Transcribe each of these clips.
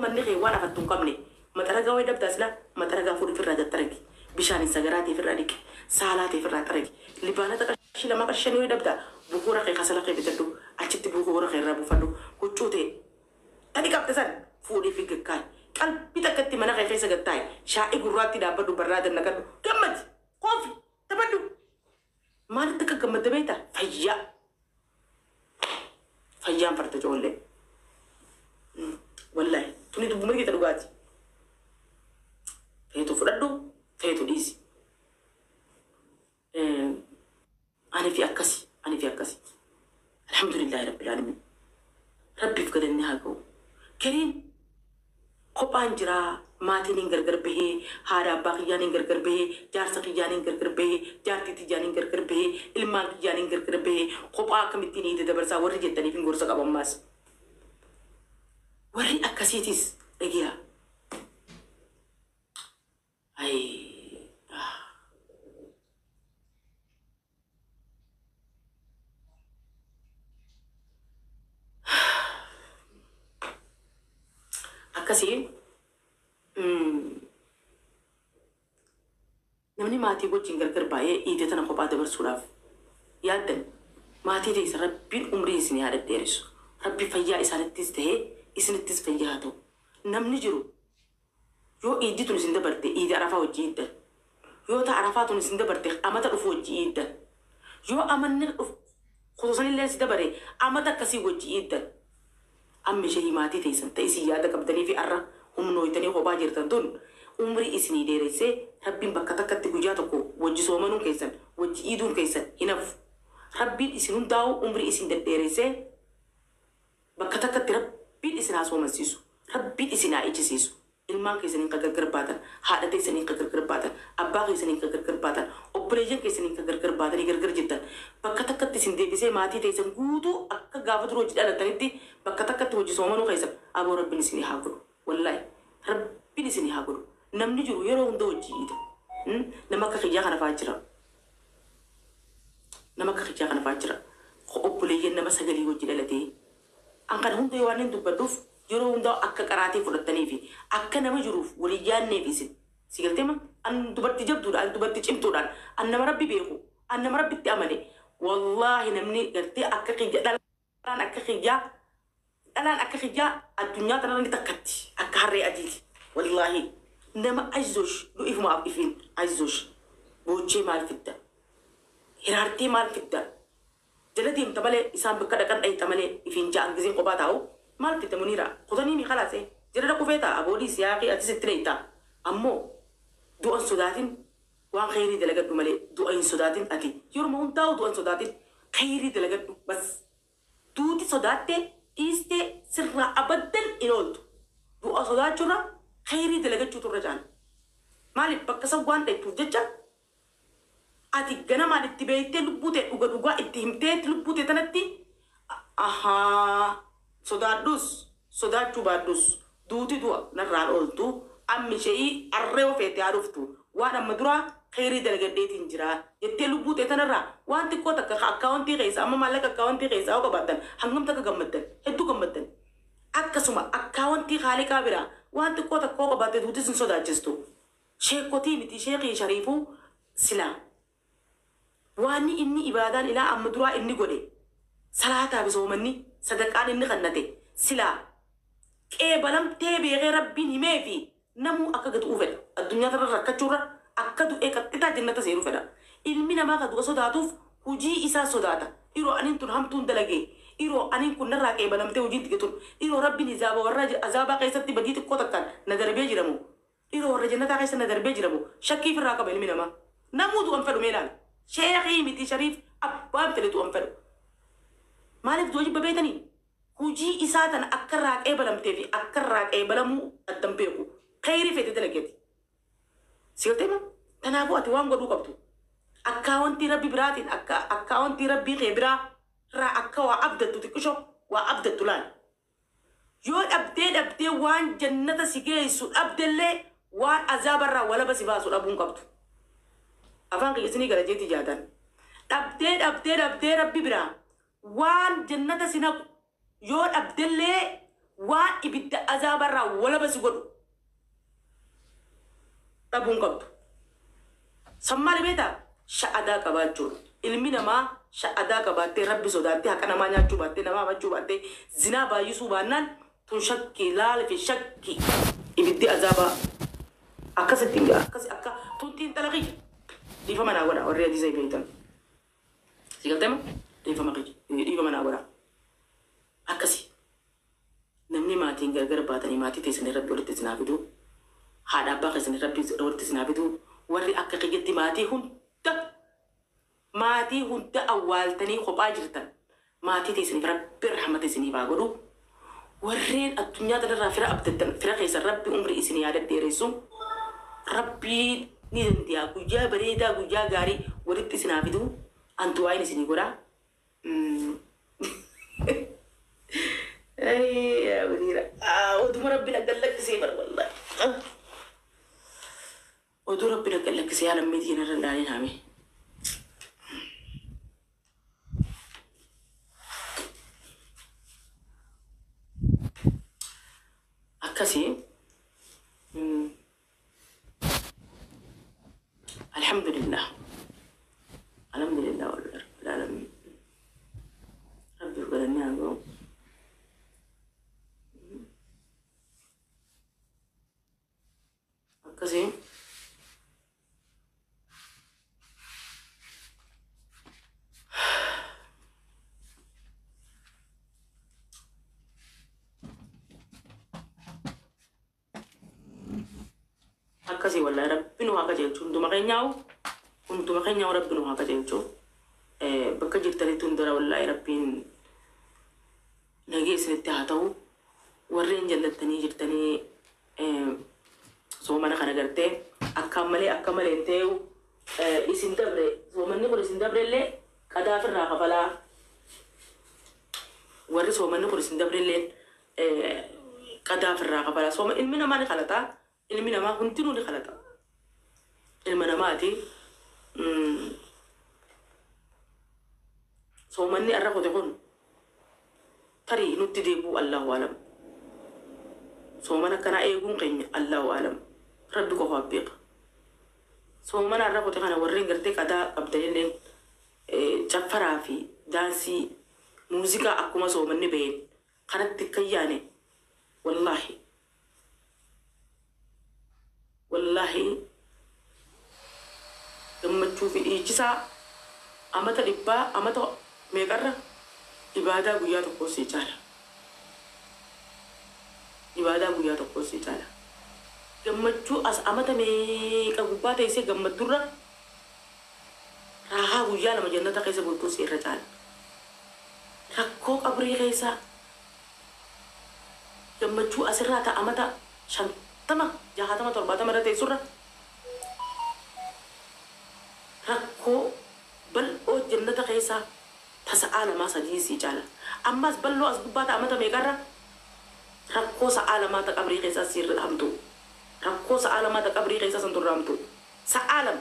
Manni kee waan afattu hin qabne, maxaragaa wayi dhabdaa silaa? Maxaragaa fuudhi firraa gaxxaragi. Bishaanin sagaraa tee firraa dhiqi. Saalaa tee firraa xaragi. Libaanata qarshii lamaa qarshii shanii wayi dhabdaa? Bukuura kee kasala kee bitadhu. Achitti bukuura kee irraa buufadhu. Huccuu tee ta dhiqamte san fuudhii fi gad kaayi. Qalbii takkatti mana kee keessa gad taa'i. Shaa'ii gurraattii dhaabbadhu barraada naqadhu. Gammadi! Kolfi! Taphadhu! Maalitti akka gammadde beektaa? Fayyaa. Fayyaan farda ijoollee. Wallaahi tuni dubbuma keessa dhugaati. Feetu fudhadhu, feetu dhiisi. Ani fi akkasi, ani fi akkasi. Alhamdulillahi rabbil alamin. Rabbiif galanni haa ga'u. Gariin Kophaan jira, maatiiniin gargar bahee, haadha abbaa kiyyaaniin gargar bahee, jaarsa kiyyaaniin gargar bahee, jaartii tiyyaaniin gargar bahee, ilmaan kiyyaaniin gargar bahee, kophaa akkamittiin iida dabarsaa warri jettaniifin gorsa qaba ammaas. Warri akkasiitis dhageyaa. Ayii ah. Akkasii namni maatii wajjin gargar baay'ee iida tana kophaa dabarsuudhaaf yaaddan maatii teessan Rabbiin umrii isinii haa dhedheeressu. Rabbi fayyaa isaanittis tahee isinittis fayyaa haa ta'u. Namni jiru Yoo iiddi tun isin dabarte iida arafaa wajji iiddan. Yoo ta arafaa tun isin dabarte amata dhufu wajji iiddan. Yoo amanni dhufu kutusanilleen si dabare amata akkasii wajji iiddan. Amma ishee maatii teessan ta isin yaada qabdaniifi arra humnooytanii kophaa jirtan tun umrii isinii dheeressee Rabbiin bakka takkatti guyyaa tokko wajji soomanuun keessan wajji iiduun keessan hin hafu. Rabbiin isin hundaa'uu umrii isin dhedheeressee Bakka takkatti Rabbiin isin haa soomansiisu. Rabbiin isin haa ijisiisu. Ilmaan keessaniin ka gargar baatan, haadha teessaniin ka gargar baatan, abbaa keessaniin ka gargar baatan, obboleeyyan keessaniin ka gargar baatanii gargar jirtan bakka takkatti isin deebisee maatii teessan guutuu akka gaafa dura hojii dhalattanitti bakka takkatti hojii soomanuu keessan aboo Rabbiin isinii haa godhu. Wallaahi Rabbiin isinii haa godhu. Namni jiru yeroo hunda hojii iida. Nama akka kiyyaa kana fa'aa jira. Nama akka kiyyaa kana fa'aa jira. Ka obboleeyyan nama sagalii wajji dhalatee. An kana hunda yoo waanin dubbadhuuf yeroo hundaa akka qaraatii fudhattaniifi akka nama jiruuf wal hin yaadneefi isin. Si galtee ma? An dubartii jabduudha, an dubartii cimtuudhaan, an nama Rabbi beeku, an nama Rabbitti amane. Wallaahi namni gartee akka kiyya dhalaan akka kiyyaa Dhalaan akka kiyyaa addunyaa tanarra ni takkatti akka harree adiiti wallaahi nama ayzosh nu ifumaaf ifiin ayzosh boochee maal fidda hiraartee maal fidda jala deemta malee isaan bakka dhaqan dhayxa malee ifiin ja'an gizeen kophaa taa'u maal fidda muniira kutanii mi kalaas ee jala dhaquu feetaa aboo dhiisi yaa akii atis itti dhayxa ammoo du'an sodaatin waan kheyrii dalagadhu malee du'a hin sodaatin ati yeruma hundaa'u du'an sodaatin kheyrii dalagadhu bas. Duuti sodaatte dhiistee sirraa abaddan hin ooltu. Du'a sodaachurra kheyrii dalagachuutu irra caala. Maaliif bakka san waan dhayxuuf jecha ati ganamaan itti beeytee lubbuu tee dhuga dhugaa itti himtee lubbuu tee tanatti ahaa sodaadhus sodaachuu baadhus duuti du'a narraan ooltu ammi ishee arra yoo feete haa dhuftu waan amma duraa kheyrii dalagadheetiin jira jettee lubbuu tee tanarraa waan xiqqoo takka ka akkaawontii keessa amma maallaqa akkaawontii keessaa yoo qabaattan hangam takka gammaddan hedduu gammaddan akkasuma akkaawontii khaaliqaa biraa waan xiqqoo takka yoo qabaatte duutis hin sodaachistu sheekkotii miti sheekii shariifuu silaa Waanni inni ibaadaan ilaa amma duraa inni godhe, salaataa fi soomanni, sadaqaan inni kannate, silaa qeebalamtee beekee Rabbiin himeefi namuu akka gad-u'uu fedha. Addunyaa tanarra rakkachuurra akka du'ee qaxxitaa jannata seenu fedha. Ilmi namaa ka du'a sodaatuuf hujii isaa sodaata. Dhiroo anin tun hamtuun dalagee, dhiroo anin kun narraa qeebalamtee hujiin tiyya tun, dhiroo Rabbiin hizaaba warra azaabaa keessatti badii xiqqoo takkaan na darbee jira moo? Dhiroo warra jannataa keessa na darbee jira moo? Shakkii ifirraa qaba ilmi namaa. Namuu du'a hin fedhu mee ilaali. Sheekhii miti shariif abbaan fedhe du'a hin fedhu. Maaliif du'a jibba beeytanii? Hujii isaa tana akka irraa qeebalamtee fi akka irraa qeebalamuu adda hin beeku. Kheyrii feete dalagi ati. Si galtee moo? Tanaafuu ati waan godhuu qabdu. Akkaawantii Rabbi biraatiin akka akkaawantii Rabbii kee biraa irraa akka waa abdattu xiqqisho waa abdattu laali. Yoo dhabdee dhabdee waan jannata si geessu dhabdellee waan azaabarraa walaba si baasu dhabuu hin qabdu. Afaan kiyya isinii gala jeetii jaadan. Dhabdee dhabdee dhabdee Rabbi biraa waan jannata si naqu yoo dhabdellee Waan ibidda azaabarraa walaba si godhu dhabuun qabdu. Sammaali beektaa sha'adaa qabaachuudha. Ilmi namaa sha'adaa qabaattee rabbi sodaattee haqa namaa nyaachuu baattee namaa hamachuu baattee zinaa baay'isuu baannaan tun shakkii laali fi shakkii ibiddi azaabaa akkasitti hin akkas akka tun xiinxala kiyya. Dhiifama naa godha warri hadiisa beektan. Si galtee moo? Dhiifama kiyya dhiifama naa godha. Akkasi. Namni maatiin gargar baatanii maatii teessanii rabbi walitti isin haa fidu. Haadha abbaa keessanii rabbi walitti isin haa fidu. Warri akka kiyyatti maatii hunda maatii hunda awwaaltanii kophaa jirtan maatii teessaniif rabbi rahmata isiniif haa godhu. Warreen addunyaa tanarraa fira abdattan fira keessan rabbi umrii isinii haa dhedheeressu. Rabbii ni danda'a guyyaa bareedaa guyyaa gaarii walitti isin haa fidu. An du'aayin isinii godha. Oduma rabbi na gallakkisee bara wallahi. Oduu rabbi na gallakkisee haala miitii kanarra ilaalin haame. Akkasii. Alhamdulillah. Alhamdulillah rabbil alamin. Rabbiif galanni haa ga'u. Akkasii. Akkasii wallahi rabbi nu haa qajeelchu hunduma keenyaa'u hunduma keenyaa'u rabbi nu haa qajeelchu. Bakka jirtanitti hundara wallahi rabbiin nagee isinitti haa ta'u. Warreen jallattanii jirtanii soomana kana gartee akkaan malee akka malee hin ta'u isin dabre soomanni kun isin dabre illee qadaafirraa kafalaa. Warri soomanni kun isin dabre illee qadaafirraa kafalaa. Sooma ilmi namaa ni kalataa. Ilmi namaa hundinuu ni kalata. Ilma namaati. Soomanni arra qote kun tarii nutti deebi'u Allahu alam. Soomana akkanaa eeguun keenya Allahu alam. Rabbi qofaaf beeka. Soomana arra qote kana warreen gartee qadaa qabdanillee caffaraa fi daansii muuziqaa akkuma soomanni baheen kanatti akka yaane wallaahi wallaahi gammachuu fi dhiichisaa amata dhibbaa amata meeqarra ibaadaa guyyaa tokkoo sii caala. Ibaadaa guyyaa tokkoo sii caala. Gammachuu as amata meeqa gubbaa teessee gammaddurra raahaa guyyaa lama jannata keessa bultuu si irra caala. Rakkoo qabrii keessa gammachuu asirraa ta'a amata 50 60 70 irra teessurra rakkoo bal'oo jannata keessa tasa'aa lamaa sadii sii caala. Ammas bal'oo as gubbaa ta'a amata meeqarra rakkoo sa'aa lamaa ta qabrii keessaa si irra hamtu. Rakkoo sa'aa lamaa ta qabrii keessaa san turra hamtu. Sa'aa lama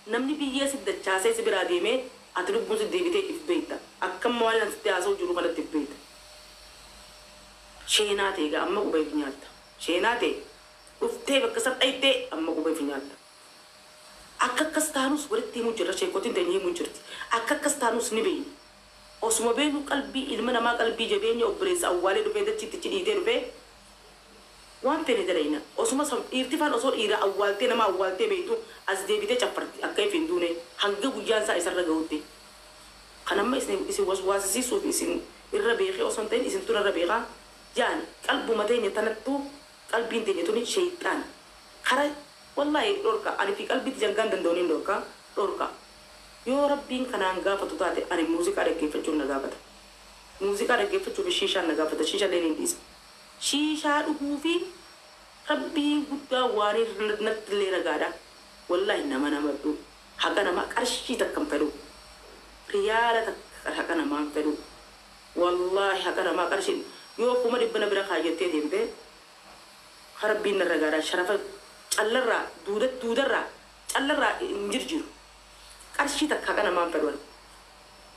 namni biyyee si dachaasee si biraa deemee ati lubbuun si deebitee if beekta. Akkam waan ani sitti haasa'u jiru kanatti if beekta. Sheenaa ta'e egaa amma quba if nyaatta. Sheenaa ta'e dhuftee bakka san dhayxee amma quba if nyaatta. Akka akkas taanus walitti himuu jirra sheekotiin teenya himuu jirti. Akka akkas taanus ni beekna. Osuma beeknu qalbii ilma namaa qalbii jabeenya obboleessa awwaalee dhufee dachiitti cidhiitee dhufee waan fedhe dalayna. Osuma dhiirti faan osoo dhiira awwaaltee nama awwaaltee beektu as deebitee caffarti akka if hin duune hanga guyyaan isaa isarra gahutti. Kan amma isin waswaasisiisuuf isin irra beekee osoo hin ta'in isin tun irra beekaa yaani qalbuma teenya tanattuu qalbiin teenya tuni sheeyxaana. Kara wallahi dhorka ani fi qalbiitti jangaan danda'uun hin dhorka dhorka. Yoo rabbiin kanaan gaafatu taate ani muuziqaa dhaggeeffachuun na gaafata. Muuziqaa dhaggeeffachuuf shiishaan na gaafata. Shiishaa illee ni dhiisa. Shiishaa dhuguu fi rabbiin guddaa waan natti illee ragaadha. Wallahi nama namadhu. Haqa namaa qarshii takka hin fedhu. Riyaala takka haqa namaa hin fedhu. Wallahi haqa namaa qarshii yoo 100,000 na bira kaayyattee deemte rabbiin na ragaadha. Sharafa callarraa duudarraa callarraa hin jirjiru. Qarshii takka haqa namaa hin fedhu.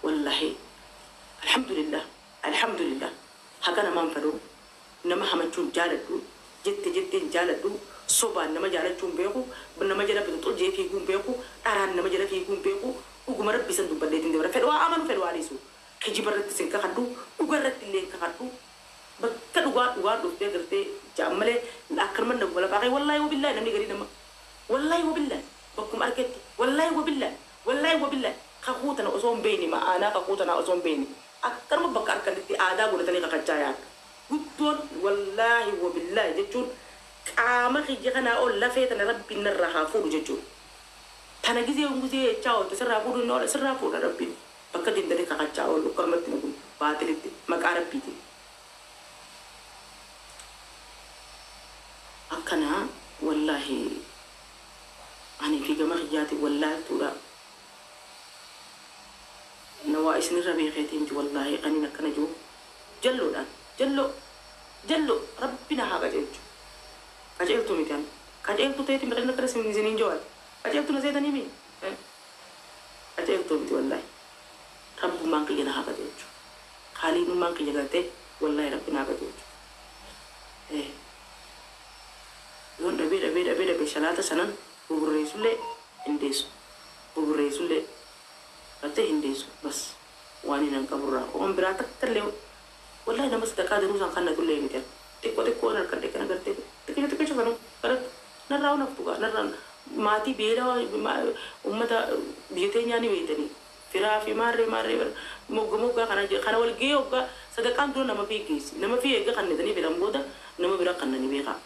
Wallahi alhamdulillah alhamdulillah haqa namaa hin fedhu. Nama hamachuun jaaladhu, jette jetteen jaaladhu, sobaan nama jaalachuun beeku, nama jala bituxul jee fiiguun beeku, dharaan nama jala fiiguun beeku, dhuguma rabbi san dubbadheetiin dabara. Fedhu waa amanu, fedhu waa dhiisu. Kijiba irratti sin kakadhu, dhuga irratti illee hin kakadhu. Bakka dhugaa dhugaan dhuftee gartee ja'an malee akkanuma naguma lafaa ka'e wallaahi wabillaahi namni garii nama wallaahi wabillaahi bakkuma argetti wallaahi wabillaahi wallaahi wabillaahi kakuu tana osoo hin beekne ma'aanaa kakuu tanaa osoo hin beekne akkanuma bakka harkanitti aadaa godhatanii kakachaa yaa'an. Guddoon wallaahi wabillaahi jechuun qaama kiyya kanaa ol lafee tana rabbiin narraa haa fuudhu jechuudha. Tana gizee gizee jechaa oolte sirraa fuudhu inni oola sirraa fuudha rabbiin bakka deemtanii kakachaa oolu akkanumatti nagu baatilitti maqaa rabbiitiin. Akkanaa wallaahi ani fi gama kiyyaatiin wallaaltuudha. Na waa isinirra beekeetii miti wallaahi aniin akkana jiru jalloodhaan jalloo jalloo rabbi na haa qajeelchu. Qajeeltuu miti ani. Qajeeltuu ta'eeti miti akkana isiniin jawaal. Qajeeltuu na seetanii mi? Qajeeltuu miti wallaahi. Rabbummaan kiyya na haa qajeelchu. Kaaliinummaan kiyya gartee wallaahi rabbi na haa qajeelchu. Yoon dhabee dhabee dhabee dhabee shalaata sanan buburreessullee hin deessu. Buburreessullee gartee hin deessu. Bas waan hin qaburraa. Waan biraa takka illee wallahi nama sadaqaa jiruu isaan kannatullee miti. Xiqqoo xiqqoo harkadhee kana gartee xiqqoo xiqqoo sanuu kadhatu. Narraa naftu gaa narraa maatii beelaa uummata biyya teenyaa ni beektanii. Firaa fi maarree maarree mogga moggaa kana jira. Kana wal gahee hoggaa sadaqaan dura nama fi geessi. Nama fi eegga kannatanii fedhan booda nama bira kannanii beekaa.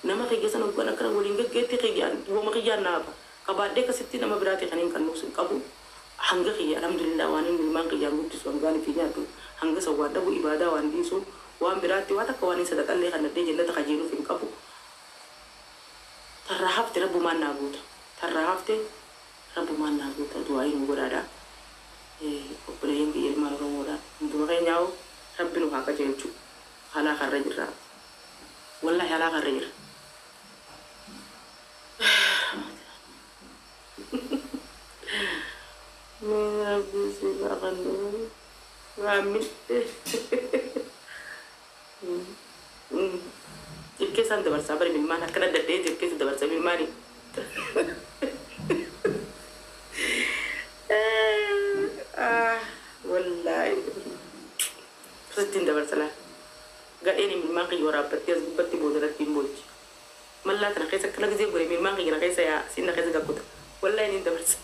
Nama kiyya sana hoggaan akkana waliin gaggeetti kiyyaan wooma kiyyaan naafa. Qabaadhee akkasitti nama biraati kan hin kannuus hin qabu. Hanga kiyya alhamdulillah waan inni ilmaan kiyyaan guddisu hangaan fi nyaadhu hanga san waan dhabu ibaadaa waan dhiisu waan biraatti waa takka waan hin sadaqallee kannadhee jannata kajeeluuf hin qabu. Tarraa hafte rabbumaan naa guuta. Tarraa hafte rabbumaan naa guuta du'aa nu godhaadha. Obboleeyyan kiyya ilmaan Oromoodha. Hunduma keenyaa'u rabbi nu haa qajeelchu. Halaa karra jirra. Wallaahi halaa karra jira. Mee rabbi si baqannu. Aamin. Jirkeessaan dabarsaa bari milmaan akkana daddee jirkeessa dabarsa milmaani. Wallaahi. Sittiin dabarsa laa. Gadheen milmaan kiyya waraabbattee as gubbatti boodarratti hin boolchi. Mallaa tana keessa akkana gisee godhe milmaan kiyya na keessa yaa siin na keessa gakkuta. Wallaahi niin dabarsa.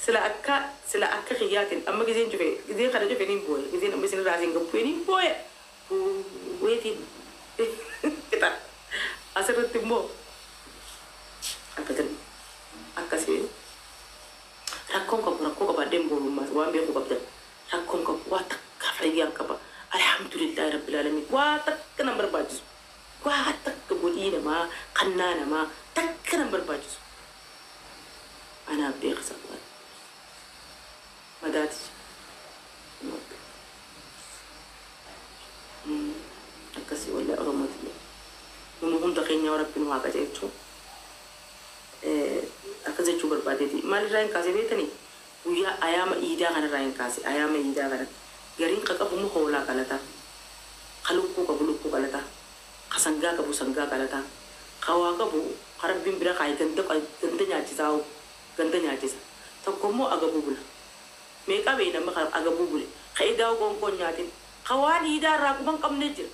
Sila akka kiyyaatiin amma giseen cufe gisee kana cufe niin booye giseen amma isin irraa asiin gabbu'e niin booye. Weetiin qixa asirratti immoo abadan akkasii rakkoon qabu rakkoo qabaadheen boorummaa waan beekuu qabdan rakkoon qabu waa takka fayyaan qaba alhamdulillahi rabbil alamin waa takka nan barbaachisu waa takka godhii namaa kannaa namaa takka nan barbaachisu anaaf beeksa waan madaati akkasii wallahi Oromootillee nu hunda keenya rabbi nu haa qajeelchu akkas jechuu barbaadeeti. Maalirraa hin kaase beektanii guyyaa ayaama iidaa kanarraa hin kaase ayaama iidaa kana gariin ka qabu muka hoolaa qalataa ka lukkuu qabu lukkuu qalataa ka sangaa qabu sangaa qalataa ka waa qabu ka rabbiin bira kaa'e ganda ganda nyaachisaa ganda nyaachisa tokko immoo agabuu bula meeqa bee nama ka agabuu bule ka idaa qoonqoon nyaatin ka waan iidaa irraa quban qabne jira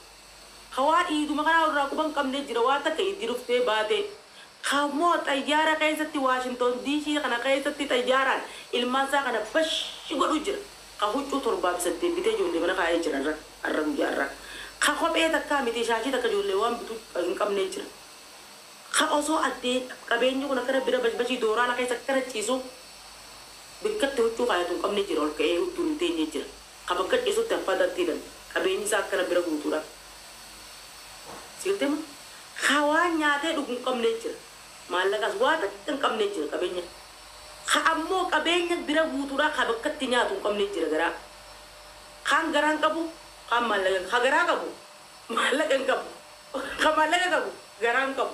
ka waan iiduma kanaa irraa quban qabne jira waa takka itti dhuftee baatee kammoo xayyaara keessatti Waashinton DC kana keessatti xayyaaraan ilmaan isaa kana bashi godhu jira. Ka huccuu 7 fi 8 bitee ijoollee mana kaa'ee jira irra har'a guyyaa irra. Ka kophee takkaa miti shaashii takka ijoollee waan bituu hin qabne jira. Ka osoo addee qabeenyi kun akkana bira bashbashii dooraala keessa akkana ciisu bikkatti huccuu kaayatu hin qabne jira ol ka'ee huccuun hin teenye jira. Ka bakka ciisutti affaadatti hidhan qabeenyi isaa akkana bira guutuudha. Sigalteema? Ka waan nyaatee dhugu hin qabne jira. Maallaqas waa takka hin qabne jira qabeenya. Ka ammoo qabeenya bira guutuudha ka bakkatti nyaatu hin qabne jira garaa. Kaan garaan qabu kaan maallaqa ka garaa qabu maallaqa hin qabu ka maallaqa qabu garaan qabu.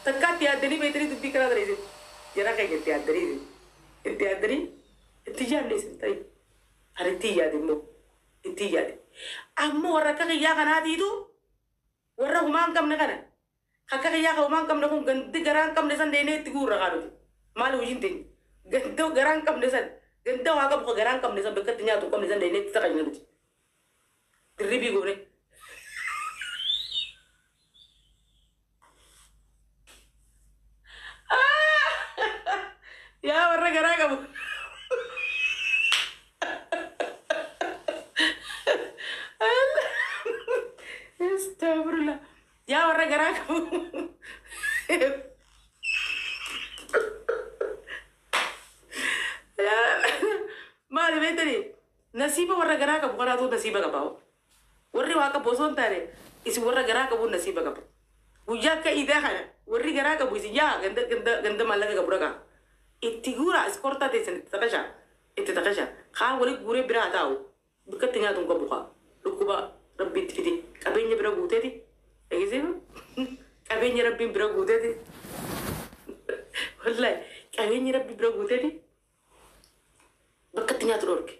Takkaatti yaaddanii beektanii dubbii karaa dhala isin. Jara keenya itti yaaddanii isin. Itti yaaddanii itti yaadne isin ta'i. Ani itti yaade immoo Itti yaade. Amma warra akka kiyyaa kanaatiitu warra humaa hin qabne kana akka kiyyaa kan humaa hin qabne kun gandi garaa hin qabne san deemnee itti guurra kaanuti. Maali hojiin teenya? Ganda garaa hin qabne san, ganda waa qabu kan garaa hin qabne san, bakka itti nyaatu hin qabne san deemnee itti taqanyna nuti. Dirribii goone. Yaa warra garaa qabu. Astagfirullah. Yaa warra garaa qabu. Maali beektanii? Nasiiba warra garaa qabu kanaatu nasiiba qaba. Warri waa qabu osoo hin taane isin warra garaa qabu nasiiba qaba. Guyyaa akka iidaa kana warri garaa qabu isin yaa ganda ganda ganda maallaqa qabu dhaqaa. Itti guuraa, iskortaa teessan itti taqashaa. Itti taqashaa. Kaan walitti guuree biraa taa'u. Bakka itti nyaatu hin qabu kaa. Dhukkuba rabbi itti fide. Qabeenya bira guuteeti. Dhageessee qabeenya rabbiin bira guuteeti. Wallahi qabeenya rabbi bira guuteeti. Bakka itti nyaatu dhorke.